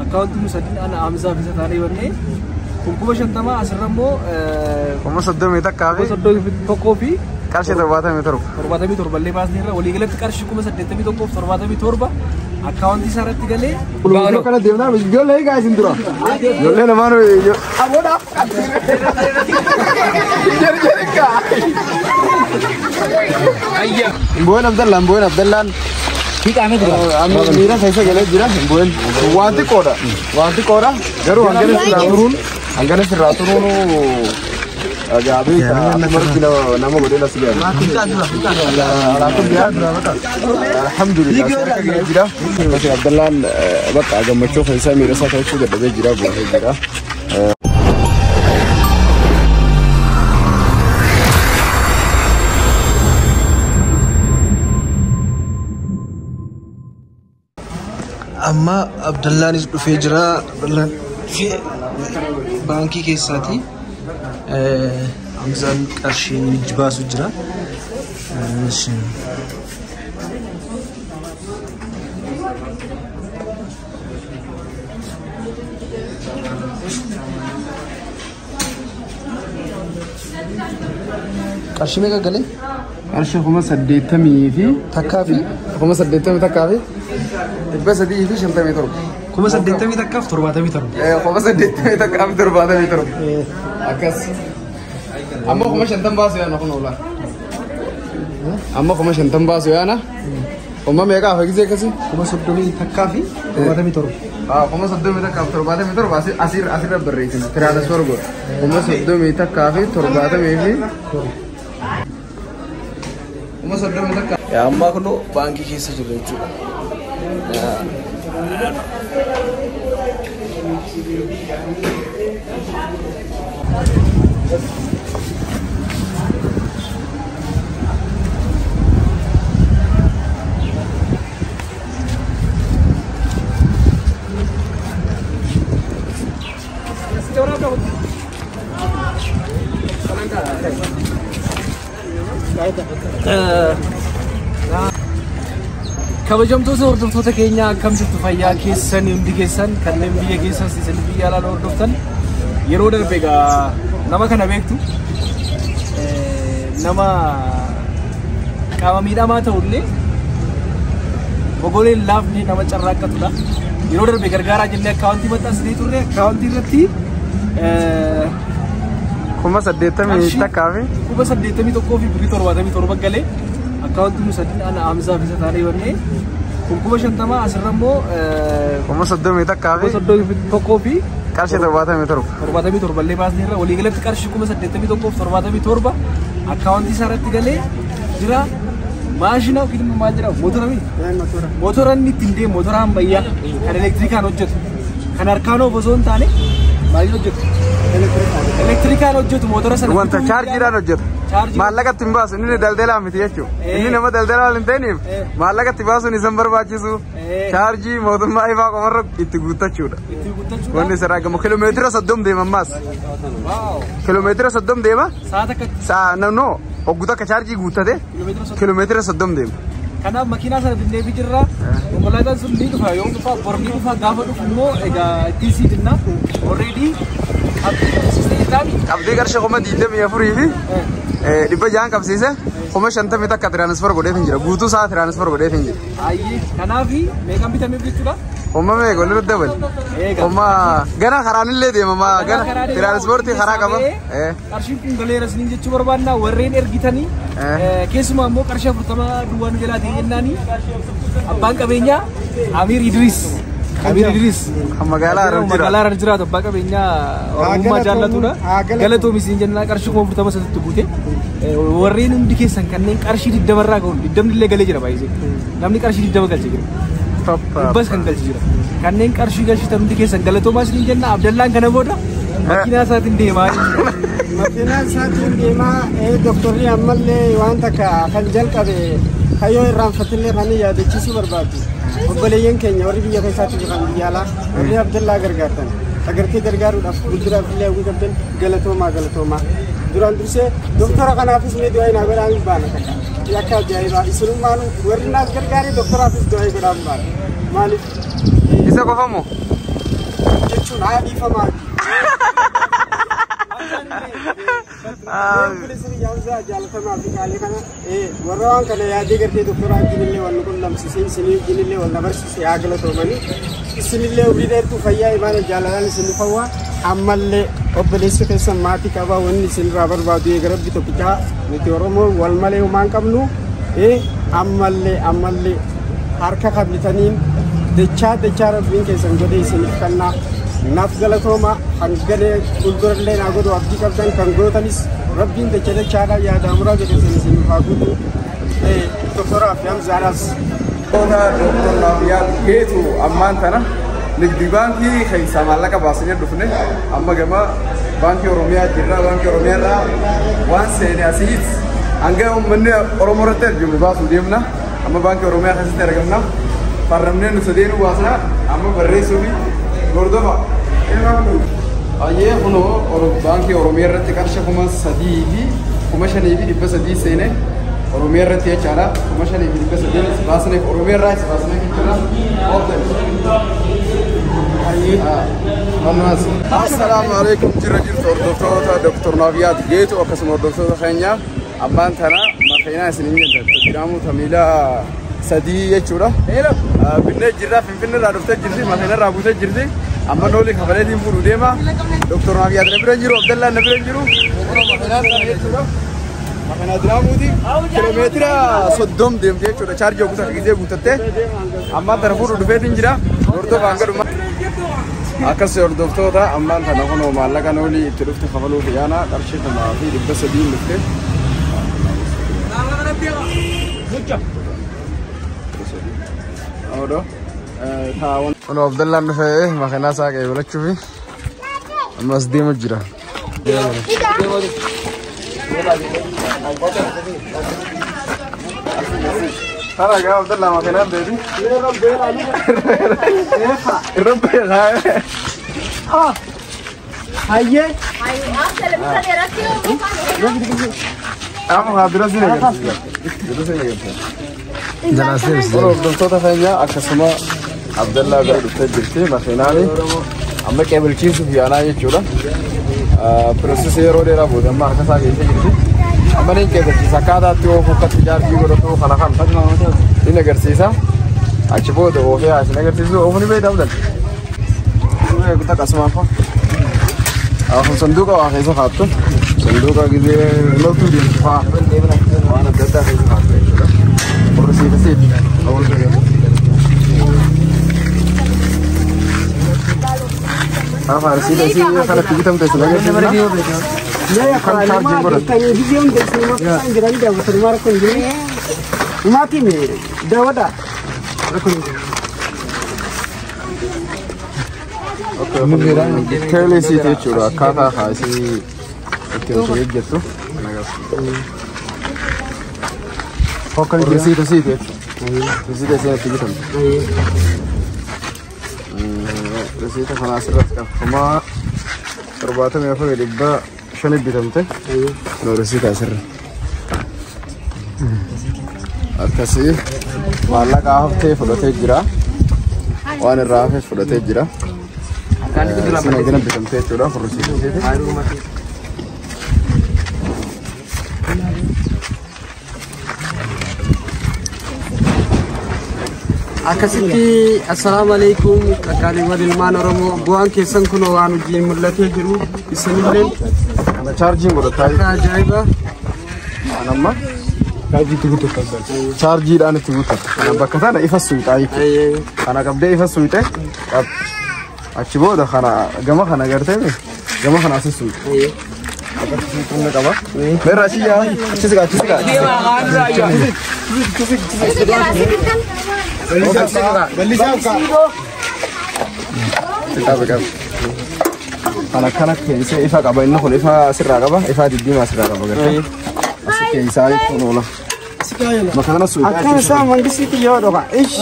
Akkaawuntii nu sadiin ana Hamzaa fi isa taanee bannee 50,000 asirra immoo 31,000 fi 31 fi qarshii 77. 77 illee baasnee irra waliigalatti qarshii 81,077 akkaawuntii isaa irratti galee. Kana deemnaa ijoollee eegaa isin dura. Ijoollee lamaan aboodha. Jarjarika. Mboon Abdallaan Mboon Abdallaan. Hiiqaamee jira. Miira keessa galee jira. Mboon waan xiqqoodha. Waan xiqqoodha. Garuu hangana sirraa turuun hangana sirraa turuun gaabii akkuma nama godhee las gahe. Alhamdulillah seera gahee jira. Abdallaan bakka gammachuu keessaa miira isaa to'achuu dadhabee jira bu'ee jira. Amma Abdallaanis dhufee jira. Abdallaan dhufee baankii keessaati. Hamzaan qarshii ijji baasu jira. Qarshii meeqa galee? Qarshii 81,000 fi Takkaa fi 81,000 fi 357. 81,077. 81,077. Akkas. Amma 50,000 baasu yaana kun oola. Amma 50,000 baasu yaana. Kuma meeqa hafe gisee akkasii? 31,077. 31,077 asirra barreessina. Transfer godha. 31,070 fi 31,000. Amma kunoo baankii keessa jirra jechuudha. Kabajamtoota hordoftoota keenya akkam jirtu fayyaa keessan hundi keessan kanneen biyya keessas isin biyya alaa hordoftan yeroo darbe egaa nama kana beektu nama qaama miidhamaa ta'ullee ogoleen laafni nama carraaqqatudha. Yeroo darbe gargaaraa jennee akkaawuntii maxxansinee turre akkaawuntii irratti 81,000 fi 81,000 fi birrii 77 galee akkaawuntii nu sadiin ana Hamzaa fi isa taanee bannee 50,000 asirra immoo 31,000 fi 31 fi qarshii 77. 77 illee baasnee irra waliigalatti qarshii 81,077 akkaawuntii isaa irratti galee jira. Maashina yookiin immoo maal jedhama? Motora miti? Motora inni ittiin deemu motora ammayyaa kan elektirikaan hojjetu kan harkaan oofu osoo hin taane maaliin hojjetu? Elektirikaan hojjetu motora sana. Wanta chaarjiidhaan hojjeta. Maallaqa ittiin baasu inni daldalaa miti jechuudha. Inni nama daldalaa hin ta'iniif maallaqa itti baasuun isan barbaachisu chaarjii mootummaa ifaa qofarra itti guuttachuudha. Itti guuttachuudha. Wanni sirraa gamu kiiloomeetira 30 deema ammaas. Kiiloomeetira 30 deema. Sa'a takkatti. Sa'a naannoo hogguu takka chaarjii guuttate kiiloomeetira 30 deema. Kanaaf makiinaa sana binnee fi jirra. Konkolaataan sun ni dhufa yoo dhufa bor ni dhufa gaafa dhufu immoo egaa ittiin sii binna. Already qabdii qabsiistee jirtaami. Qabdii qarshii 24,600 fi qabsiise 51,000 transfer godhee hin jira. Guutuu isaa transfer godhee hin jira. Ayyee kanaaf meeqaan bitameef jechuudha? Kuma meeqa walirra dabale? Kuma gana karaan illee deema gana tiraanspoortii karaa qaba. Qarshiin kun galeera isiniin jechuu barbaanna warreen ergitanii keessumaa immoo qarshii 40 duwwaa nu jalaa ta'e jennaanii abbaan qabeenyaa Amiir Idris. Amiir Idris. Kan magaalaa Harar jiraatu. Magaalaa Harar jiraatu abbaa qabeenyaa Oromummaa jaallatudha. Galatoomi isiniin jennaa qarshii 40,000 sanitti guute. Warreen hundi keessan kanneen qarshii 20 irraa ka'uun 20 illee galee jira baay'isee. Namni qarshii 20 galchee jira. Dhibbas kan galchee jira. Kanneen qarshii galchitan hundi keessan galatoomaa isiniin jenna Abdallaan kana booda makiinaa isaatiin deemaa jechuudha. Makiinaa isaatiin deemaa doktorri ammallee waan takka kan jalqabe kayyoo irraanfatillee kan yaadachiisuu barbaadu. Obboleeyyan keenya warri biyya keessaatti jiran biyya alaa warri Abdallaa gargaartan agartee gargaaruudhaaf fuulduraaf illee hawwii qabdan galatoomaa galatoomaa. Duraan dursee doktora kanaafis mee du'aa naa godhaa hin baana takka. Akka ajaa'ibaa isinummaan warri naas gargaaree doktoraafis du'aa godhaa hin baana. Maaliif? Isa qofa moo? Jechuun haa dhiifamaa. Jaalatamaa fi qaalii kana warra waan kana yaadee gartee doktora wajjinillee wal nu qunnamsiisee isinii wajjinillee wal na barsiise haa galatoomanii isinillee umrii dheertuu fayyaa imaana jaalalaan isin fawwaa ammallee obboleessi keessan maatii qabaa wanni isinirraa barbaadu eega rabbi tokkichaa nuti Oromoo wal malee homaa hin qabnu ammallee ammallee harka qabitaniin dachaa dachaa rabbiin keessan godhee isiniif kennaa. Naaf galatooma hanganee fuuldurallee naa godhu abdii qabdan kan gootanis rabbiin dacha dachaadhaan yaada muraa jedhesan isiniif haa guutu. Doktoraa fi Hamzaadhaas. Doktor Naafiyaa Geetu ammaan tana nigdi baankii keessaa maallaqa baasnee dhufne amma gama baankii Oromiyaa jirra. Baankii Oromiyaa irraa waan seene asiit hanga uummanni Oromoo irratti argamu baasuu deemna. Amma baankii Oromiyaa keessatti argamna. Farramnee nu sadeenu baasna amma barreessuu fi gordofa. Ayyee kunoo baankii Oromiyaa irratti qarshii 3,500 seene Oromiyaa irratti jechaadha. 5,300 baasneef Oromiyaa irraa baasneef jechuudha. Assalaamu alaikum jirra jirtu hordoftoota Dr. Naafiyaat Geetu akkasuma hordoftoota keenya abbaan tana makiinaa isiniin jedha jedhamu tamiila 3 jechuudha. Binnee jirra Finfinnee irraa dhuftee jirti makiinaa irraa buutee jirti. Amma nooli kafaleetiin fuudhu deema. Dr. Naafiyaat na bira jiru Abdallaan na bira jiru. Makiinaa tana jechuudha. Makiinaa diraamuuti kiiloomeetira 30 deemte jechuudha. Chaarjii guutaa gisee guutattee ammaan tana fuudhu dhufeetiin jira. Hordofaan gadhuma. Akkas hordoftoota ammaan tana kunoo maallaqa noolii itti dhufte kafaluuf yaana qarshii 5,300 dhufte. Kunoo Abdallaan dhufee makiinaa isaa qeebalachuufi ammas deemu jira. Tara gaa Abdallah makiinaa deebi. Irra beekaa. Hayyee. Amma haa dura sin agarsiisa. Dura sin agarsiisa. Hordoftoota keenya akkasuma Abdallaa bira dhuftee jirti makiinaan amma qeebalchiisuuf yaanaa jechuudha. Piroosesii yeroo dheeraa booda amma harka isaa keessa jirti. Amma ni qeebalchiisa akkaataa itti oofu akkatti jaartii godhatu kana kan ni agarsiisa. Achi booda oofee isin agarsiisu oofu ni beektaa Abdalla. Akkasuma afaan. Sanduuqa waa keessa kaa'attu. Sanduuqa gisee loltuu deemtu fa'aa waan adda addaa keessa kaa'attu jechuudha. Horsiisa. Risiita isii kanatti bitamte isin agarsiisna. Kan chaarjiin godhatu. Maatiin daawwadha. Teelee isiiti jechuudha akkaataa kaasii itti hojii hojjettu. Risiita isiiti jechuudha. Risiita isiin itti bitamte. Risiita kana asirratti qabama 74,500 bitamte. Risiita asirra. Akkasii maallaqa haftee fudhatee jira. Waan irraa hafe fudhatee jira. Isin eegana bitamtee jechuudha risiita isiiti. Akkasitti assalaamu alaikum qaqqaaliiwwan ilmaan Oromoo bu'aan keessan kun waan hojiin mul'atee jiru isinillee Kana chaarjiin godhataa akka ajaa'iba Amma chaarjiidhaan itti guuttata. Kana bakka tana ifa suuxaa jechuudha. Kana qabdee ifa suuxee achi booda kana gama kana gartee gama kana asi suuxe. Akkasi suuxuun ni qaba. Meerra achi yaa achi siqa achi siqa. Qabe qabe. Kana kana keessa ifa qaba inni kun ifa asirraa qaba ifa diddiimaa asirraa qaba gartee. Asi keessaa jechuun oola. Makana suuxaa. Akka isaa mangisitti yoo dhoka. Ish.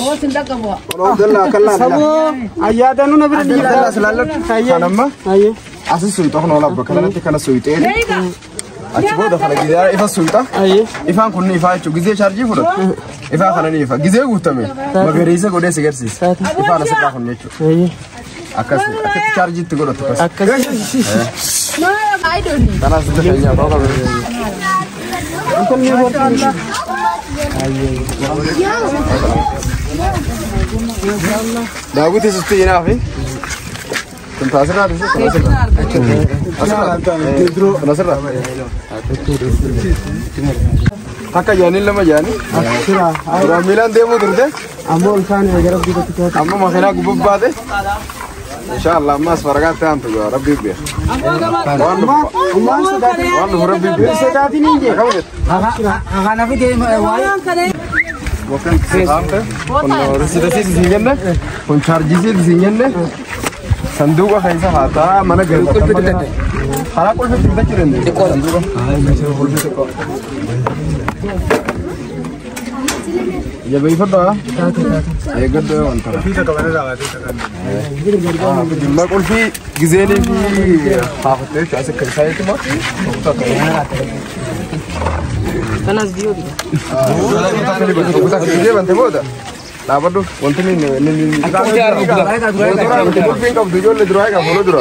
Abdallaa akka Saboo ayyaadannoo na bira ni Abdallaa silaalladhu. Kan amma asi suuxa kun oola bakka kanatti kana suuxee achi booda kana gizee ifa suuxa. Ifaan kun ni ifaa jechuudha gizee chaarjii fudhatu. Ifaa kana ni ifa gizee guutame magariisa godhee si agarsiisa. Ifaan asirraa kun jechuudha. Akkasitti chaarjii itti godhatu Akkasi. Kanaaf sitti keenyaa ta'uu qabu. Daawwitii sitti hinaafi. Kun taasirraa dhufu kun asirraa. Asirraa. Kun asirraa. Takka jaanii lama jaanii. Duraan miilaan deemuu turte. Ammoo ol kaane gara biyya tokko. Amma makiinaa gubbaa baate. Inshallah ammas faragaatti aantu rabbii beeka. Waan dhufu rabbii beeka. Sodaatiin hin jee. Kana fide waa'ee. Wakkan saamte kun risiidasiis isin jenne kun chaarjisiis isin jenne sanduuqa keessa haataa mana galfatan karaa qulfitti bitachuu dandeenya. Sanduuqa qulfi xiqqoo. Jabeeffadhaa. Eeggadhoo wanta. Dhimma qulfii gizeenii fi haafattee jechuudha. As akka isaa jechuudha. Kanas biyyooti. Gizee bante booda dhaabadhu wanti inni qulfiin qabdu ijoollee duraa egaa fuula dura.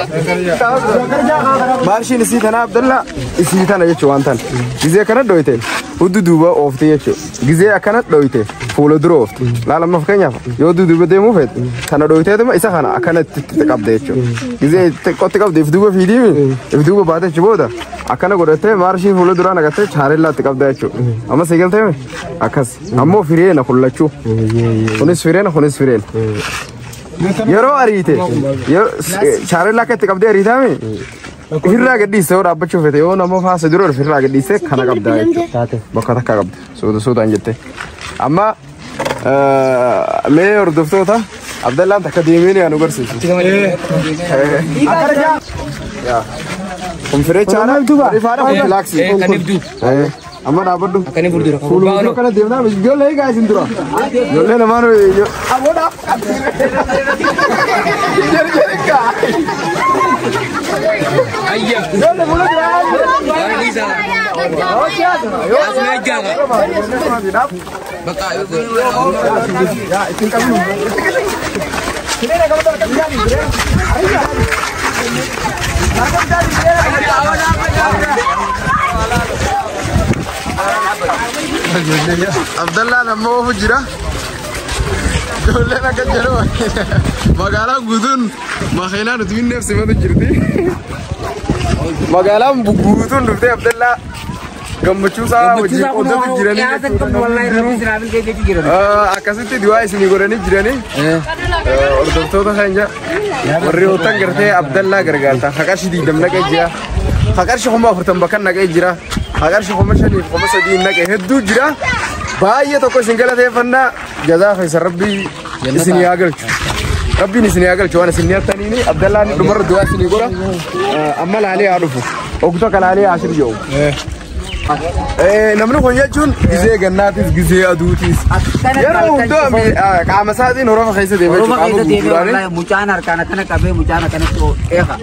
Maarshiin isii tana Abdallaa isii tana jechuudha waan tana. Gizee akkana dhoyite huddu duuba oofte jechuudha. Gizee akkana dhoyite fuula dura oofte. Laala amma fakkeenyaaf yoo duuba deemuu feete tana dhoyiteetuma isa kana akkana itti qabde jechuudha. Gizee qotti qabde if duuba fiidiimi if duuba baate jechuudha booda akkana godhattee maarshii fuula duraa naqattee chaarellaa itti qabda jechuudha. Amma si galteeme akkas ammoo fireena kullachuu. Kunis fireena kunis fireena. Yeroo ariite chaarellaa akka itti qabdee ariitaame ofirraa gadhiiste yoo dhaabbachuu feete yoo nama faasa dura ofirraa gadhiiste kana qabda jechuudha. Bakka takka qabda suuta suutaan jette. Amma mee hordoftoota Abdallaan takka deemee ni agarsiisu. Kun firee chaara rifaadha kun filaaksii. Amma dhaabbadhu. Fuuldura kana deemnaa ijoollee eegaa isin dura. Ijoollee lamaan aboodhaaf. Jeri kaa. Ijoollee fuula dura. Ittiin qabnu. Abdallaan amma oofu jira. Ijoolleen akka jedhu magaalaan guutuun makiinaa nuti binneef simatu jirti. Magaalaan guutuun dhuftee Abdallaa gammachuu isaa wajjin qoodatu jiranii jechuudha. Akkasitti du'aa isinii godhanii jiranii hordoftoota keenya warri hootan gartee Abdallaa gargaartan haqarshi 20 naqee jira. Haqarshi 40,000 bakka naqee jira. Haqarshi 5,000 3,000 naqee hedduu jira. Baay'ee tokko isin galateeffannaa jazaa keessa rabbii isin haa galchu. Rabbiin isin haa galchu waan isin nyaataniini Abdallaan dhumarra du'aa isinii godha. Amma laalee haa dhufu. Ogta kalaalee haa shir jedhu. Namni kun jechuun gizee gannaatis gizee aduutis. Yeroo hundaa qaama isaatiin horofa keessa deemee Oromoo jechuudha. Qaama keessa deemee guutuudhaani. wallahi mucaan harkaan akkana qabee mucaan akkanatti eega.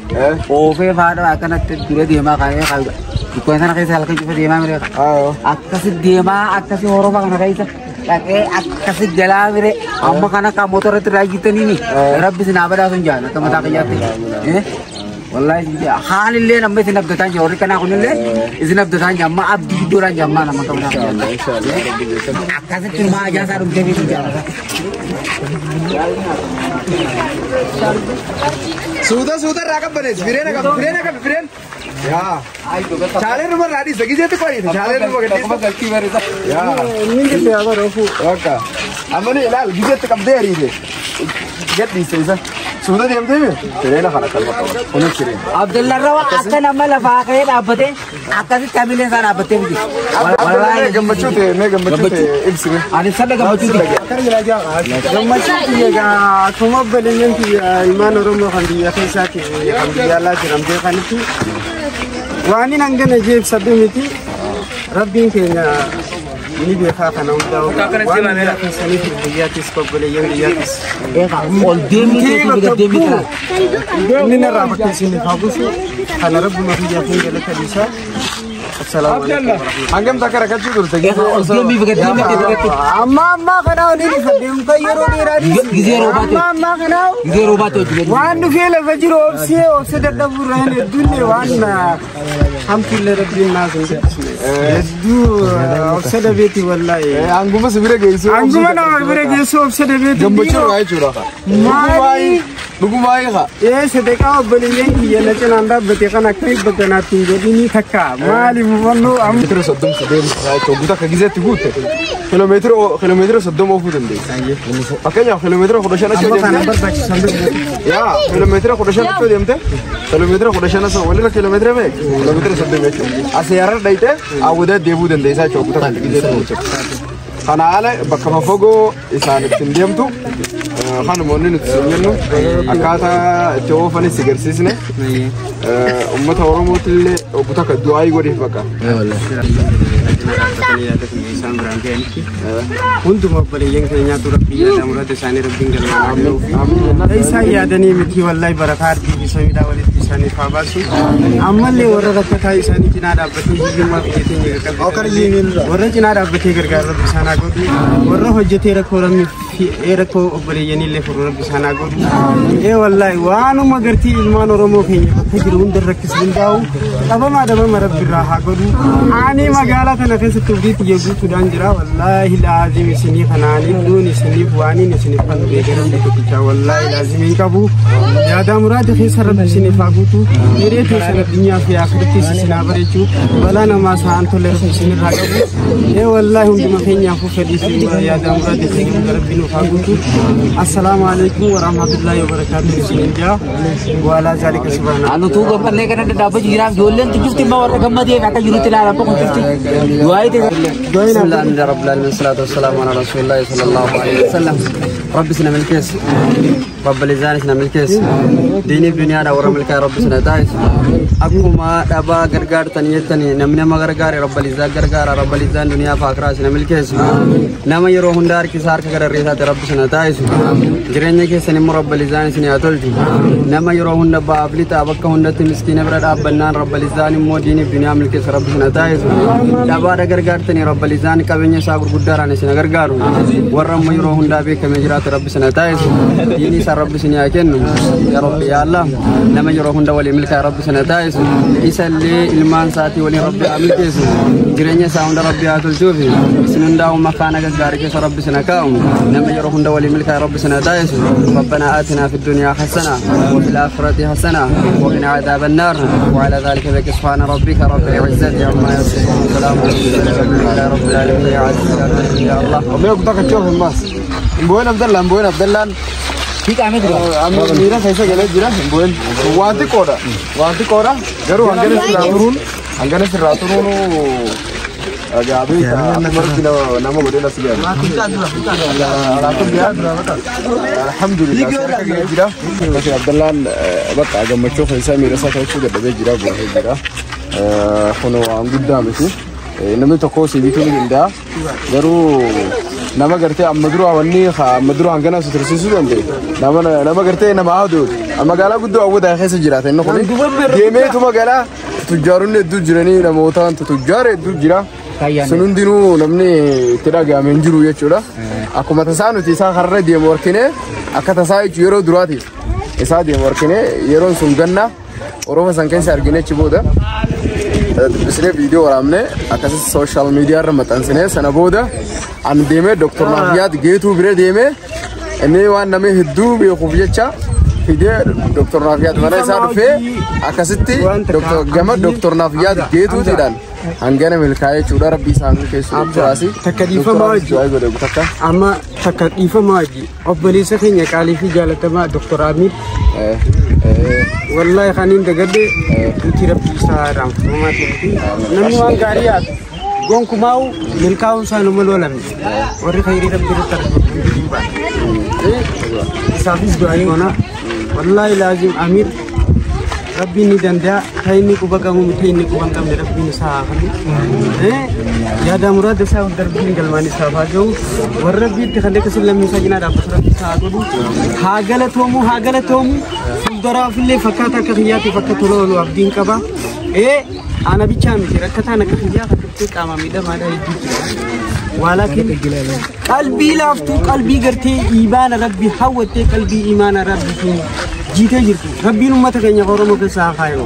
Oofee faadha akkanatti dura deemaa kan eega. Dukkaana sana keessa halkan cufa deemaa mire. Akkasi deemaa akkasi horofa kana keessa dhaqee akkasi jalaa mire amma kana kan motora irratti raajjitaniini rabbi isin haa badaasu hin jaan akka mataa kiyyaatti. Wallahi haalillee nama isin abdataan jira warri kanaa kunillee isin abdataan jira amma abdii guddoodhaan jira amma nama akka mataa kiyyaatti. Akkasitti ilmaa ajaasaa dhumtee fi jaalata. Suuta suuta irraa qabbanees fireena qabu fireena qabu fireen. Yaa. Chaaleen dhuma irraa dhiisa gizeetti qoriite chaaleen dhuma gadhiisa. Yaa. Inni dhibee haa baroofu. Bakka. Amma ni ilaal gizeetti qabdee ariite. Gadhiise isa. Suuta deemtee mi? Fireena kana kalma qaba. Kunis fireena. Abdullah Rawa akka nama lafaa ka'ee dhaabbatee akkasitti hamileen isaa dhaabbattee miti. Abdallah gammachuu ta'e mee gammachuu ta'e ibsime. Ani sada gammachuu ta'e. Gammachuun kiyya egaa akkuma obboleeyyan kiyya ilmaan Oromoo kan biyya keessaati kan biyya alaa jiran beekanitti waan inni hangana jee ibsadhu miti rabbiin keenya ni beekaa kana hundaa waan biyya keessaniif biyyaattis obboleeyyan biyyaattis Ol deemni keetii gad deemni kana. Inni narraa bakka isiniif haa buusu kana rabbuma biyyaatiin galata dhiisaa. Assalaamu alaikum warahmatullahi. Hangam takka rakkachuu turte? Deemii fi deemii Amma ammaa kanaa waliin ifadhe kan yeroo dheeraa Gizee roobaate. Amma ammaa kanaa Gizee roobaate hojii waan dhufee lafa jiru obsee obsee dadhabuu irraa hin hedduunne waan hamtuullee rabbiin naas hin dubbisne. Hedduu obsa dabeeti wallaahi. Hanguma si bira geessu. Hanguma nama bira geessu obsa dabeeti. Gammachuu irraa jechuudha. Maali? Dhugumaa hiika. Ee sadeqaa obboleeyyan kiyya na cinaan dhaabbate kan akka dhibba kanaatti hin godhinii takka maali hubannoo amma. Kiiloomeetira 30 deemsa jechuudha. Guutuu akka gizeetti guutte kiiloomeetira 30 oofuu dandeessa. Fakkeenyaaf kiiloomeetira 15 achi Amma kana deemte. barbaachisan beeku. Yaa kiiloomeetira 15 achi deemte kiiloomeetira 15 sana walirra kiiloomeetira meeqa? Kiiloomeetira 30 jechuudha. Asii har'a dhayitee hawwataa deebuu dandeessa jechuudha. Guutuu akka gizeetti guutte. Kana haala bakka fagoo isaan ittiin deemtu kanuma inni nuti siin jennu akkaataa itti oofanis si garsiisne uummata Oromootillee obbo takka du'aayii godhiif bakka. Isaan biraan ga'anitti hunduma obboleeyyan keenyaatu rabbii yaada murata isaanii rabbiin galmaan isaan yaadanii miti wallahi barakaa ardii fi samiidhaa walitti isaaniif haa baasu ammallee warra rakkataa isaanii cinaa dhaabbatee hiyyummaa biyya teenya qaqqabe warra cinaa dhaabbatee gargaaru rabbi isaan haa godhu warra hojjetee rakkoo rabbi rakkoo obboleeyyaniillee furu rabbi isaan haa godhu ee wallahi waanuma gartii ilmaan Oromoo keenya bakka jiru hunda rakkisu hundaa'u dhabamaa dhabama rabbi irraa haa godhu ani magaalaa tana keessatti ufii xiyya guutuudhaan jira wallaahi laazim isinii kanaanii duun isiniif waaniin isiniif kan beekamu tokkicha wallaahi laazim hin qabu yaadaa muraada keessa rabbi isiniif haa guutu hiree keessan addunyaa fi akhirattis isin haa bareechu balaa namaa sa'aan tolle rabbi isinirraa qabu ee wallaahi hunduma keenyaafuu fedhii fi yaadaa muraada keenya hunda rabbi nuuf haa guutu assalaamu alaikum warahmatullaahi wabarakaatuh isiniin jaa waalaa zaalika subhaana Anu tuu gammannee kana dhaabbachuu jiraaf ijoolleen cufti immoo warra gammadee akka jirutti ilaala akkuma cufti. Du'aa ta'e. بسم الله الحمد لله رب العالمين والصلاة والسلام على رسول الله صلى الله عليه وسلم رب سنا ملكيس رب لزان سنا ملكيس ديني في دنيا ورا ملكا رب سنا تايس أكما دابا غرغار تنيتني نمنا ما غرغار رب لزان غرغار رب لزان دنيا فاكرا سنا ملكيس نما يرو هندار كسار كغر ريسات رب سنا تايس جريني كيس نم رب لزان سنا أتولجي نما يرو هند بابلي تابك هند مسكين برا بنان رب لزان مو ديني في دنيا ملكيس رب سنا تايس دابا غرغار تني رب لزان qabeenya isaa gurguddaadhaan isin gargaaru warra ammoo yeroo hundaa beekamee jiraatu rabbi isin haa taasisu diinii isaa rabbi isin haa kennu yaa rabbi yaa Allah nama yeroo hunda waliin milkaa'e rabbi isin haa taasisu isallee ilmaan isaatii waliin rabbi haa milkeessu jireenya isaa hunda rabbi haa tolchuufi isin hundaa'u makaana gaggaarii keessa rabbi isin haa kaa'u nama yeroo hunda waliin milkaa'e rabbi isin haa taasisu ربنا آتنا في الدنيا حسنة وفي الآخرة حسنة وقنا عذاب النار وعلى ذلك بك سبحان ربك رب العزة عما يصفون وسلام على المرسلين رب العالمين يا عزيز يا الله Amee kutaa kachoo hin baas. Mboon Abdallaan Mboon Abdallaan Hiikamee jira. miira keessa galee jira Mboon waan xiqqoodha. Waan xiqqoodha garuu hangana sirraa turuun hangana sirraa turuun gaabii akkuma nama godhee las gahe. Alhamdulillah seera galee jira. Bakki Abdallaan bakka gammachuu keessaa miira isaa to'achuu dadhabee jira guutee jira. Kun waan guddaa miti. Namni tokko si bituu ni danda'a. Garuu nama gartee amma dura wanni amma dura hangana su tursiisuu danda'e nama nama gartee nama haadu magaalaa guddoo hawwataa keessa jiraata inni kun deemeetu magaalaa tujjaaronni hedduu jiranii namootaan tujjaara hedduu jira. Sun hundinuu namni itti dhaga'ame hin jiru jechuudha. Akkuma tasaa nuti isaa karra deemu argine akka tasaa jechuun yeroo duraatiif isaa deemu argine yeroon sun ganna Oromoo san keessa argine achi booda dubbisnee viidiyoo waraabne akkasii sooshaal miidiyaa irra maxxansine sana booda an deemee Dooktar Naafiyaat Geetuu bira deemee inni waan namni hedduu beekuuf jecha fidee Dooktar Naafiyaat mana isaa dhufee akkasitti gama Dooktar Naafiyaat Geetuutiidhaan hangana milkaa'ee jechuudha rabbi isaan keessu jechuudhaasi. Takka dhiifamaa wajji. Takka. Amma takka dhiifamaa wajji obboleessa keenya qaalii fi jaalatamaa Dooktar Amiir wallahi kaniin dagadde nuti rabbi isaa irraanfatamaa ta'e namni waan gaarii yaadu gonkumaa'u milkaa'uun isaa nama loolamne warri khayrii rabbi irratti argamu hundi hin baane isaafis du'anii goona wallahi laazim Amiir rabbiin ni danda'a kan inni quba qabu miti inni quba hin qabne rabbiin isaa haa kennu yaada muraada isaa hunda rabbiin galmaan isaaf haa ga'u warra rabbiitti kan akka lammii isaa cinaa dhaabbatu rabbi isaa haa godhu haa galatoomu haa galatoomu fuulduraaf illee fakkaata akka kiyyaatiif akka tola oolu abdiin qaba Ana bichaa miti rakkataan akka kiyyaa kan qaama miidhamaadha hedduu jira. Walaakin qalbii laaftuu qalbii gartee imaana rabbi hawwattee qalbii imaana rabbiitiin jiitee jirtu. Rabbiin uummata keenya Oromoo keessaa haa kaayu.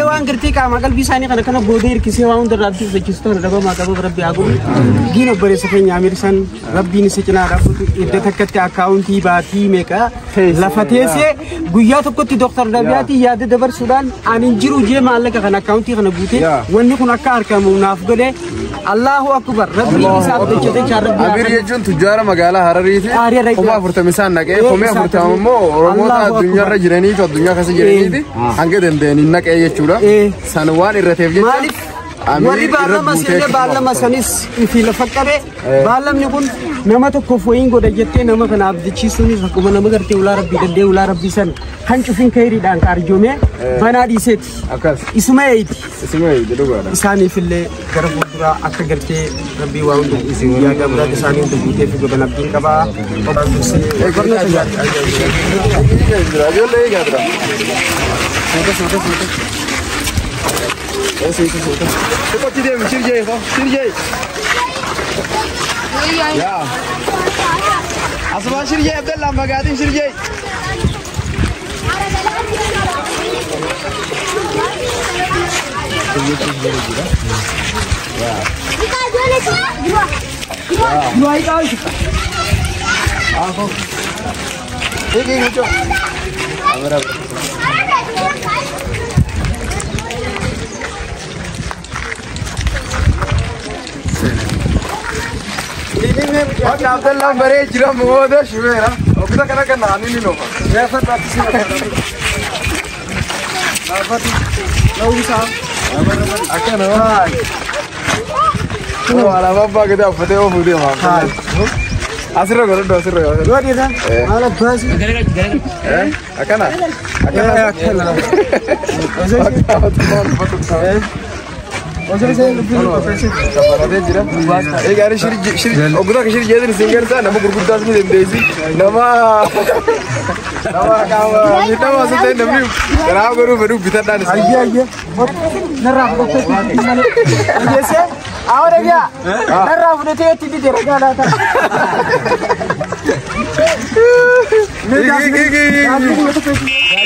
Waan gartee qaama qalbii isaanii kana kana booda hirkisee waan hundarraa abdii kutachiisu ta'an dhabamaa qabuuf rabbi haa godhu. Diin obboleessa keenya Amir san rabbiin isa cinaa dhaabbatu idda takkatti akkaawuntii baatii meeqa lafa teessee guyyaa tokkotti Dooktar Nabiyaatii yaada dabarsuudhaan ani hin jiru jee maallaqa kana akkaawuntii kana guutee wanni kun akka argamu naaf godhe. Allahu akbar rabbiin isaaf jecha rabbi. Amir jechuun tujjaara magaalaa Harariiti. 40,000 isaan naqee 40,000 immoo Oromoota addunyaarra jiraniitu addunyaa keessa jiraniiti hanga danda'aniin naqee jechuudha. San waan irrateef jecha warri baallama seenee baallama sanis fi lafa qabee baallamni kun nama tokkoof wayiin godha jettee nama kana abdachiisuunis akkuma nama gartee ulaa rabbii danda'e ulaa rabbii san kan cufin kayriidhaan ka arjoomee banaa dhiiseeti. Isuma eeyti. Isaaniif illee gara fuulduraa akka gartee rabbii waa hunda guyyaa gabiraatti isaanii hunda guutee fi godhan abdiin qabaa. Ijoollee eegaa jira. Xiqqootti deemi shirjee shirjee. Yaa. Asuma shirjee Abdallah magaatiin shirjee. Bakka Abdallaan baree jira mooda shubeera. Okkota kana kan naannoo ni noofa. Akkana waan. Alaabaa abbaa gadaa uffatee oofuu deema. Asirra godhadhu asirra godhadhu. Godhidha. Maal abbaasi? Akkana. Akkana. Egaa oggota akka shirri jedhan isin gartaa nama gurguddaas ni dandeessi nama nama qaama miidhamaa osoo ta'e namni garaa godhuu fedhu bitadhaan isin. Ayyee ayyee. Narraa fudhatee malee. Dhageessee? Awwa dhagaa. Narraa fudhatee itti dide ragaa laata.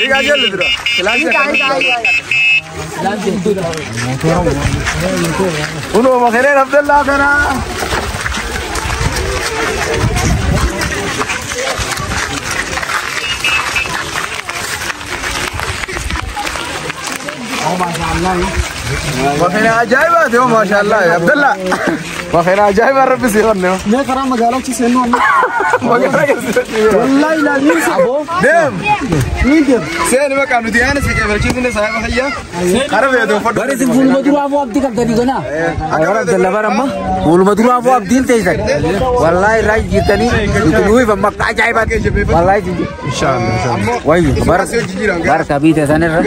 Egaa jalli dura. Kunoo makareen Abdallaa kana. Makareen ajaa'ibaati hoo maashaallah Abdallaa. Makareen ajaa'ibaa rabbi si honne. Mee karaa magaalaa achi seennu amma. Magaalaa keessatti. Wallaahi ilaalni aboo. Deem. Ni deem. Seeni bakka nuti yaana si qeebalchiisne saayiba hayyaa. Kara beetu uffadhu. Bari isin fuuluma duraa foo abdii qabdanii ganaa. Awara Abdalla bara amma fuuluma duraa foo abdiin teessan. Wallaahi irraa jijjiirtanii nuti nuyi amma akka ajaa'ibaatti. Wallaahi Inshaallah. Wayyu bara bara kabii teessan irra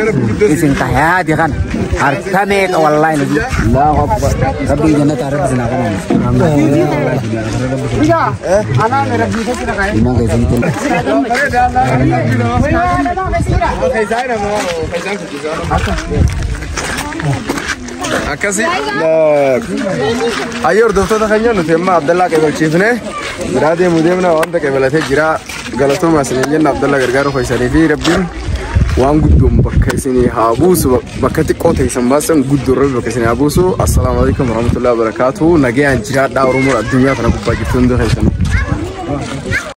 isin kayaati kana harka meeqa wallaahi nuti. Allahu akbar. Rabbii jannata rabbi sinaa kanaan. Anaa rabbii keessa dhaqaa. Imaan keessanitti. Akkasi ayyoo hordoftoota keenya nuti amma Abdallaa qeebalchiifne biraa deemuu deemna wanta qeebalatee jira galatooma isin jenna Abdallaa gargaaru keessanii fi rabbiin waan guddoon bakka isinii haa buusu bakka xiqqoo teessan baasan guddoon rabbi bakka isinii haa buusu. Assalaamu alaikum warahmatullahi wabarakatuh. Nagayaan jiraadhaa Oromoon addunyaa kana gubbaa jirtu hundi keessanuu.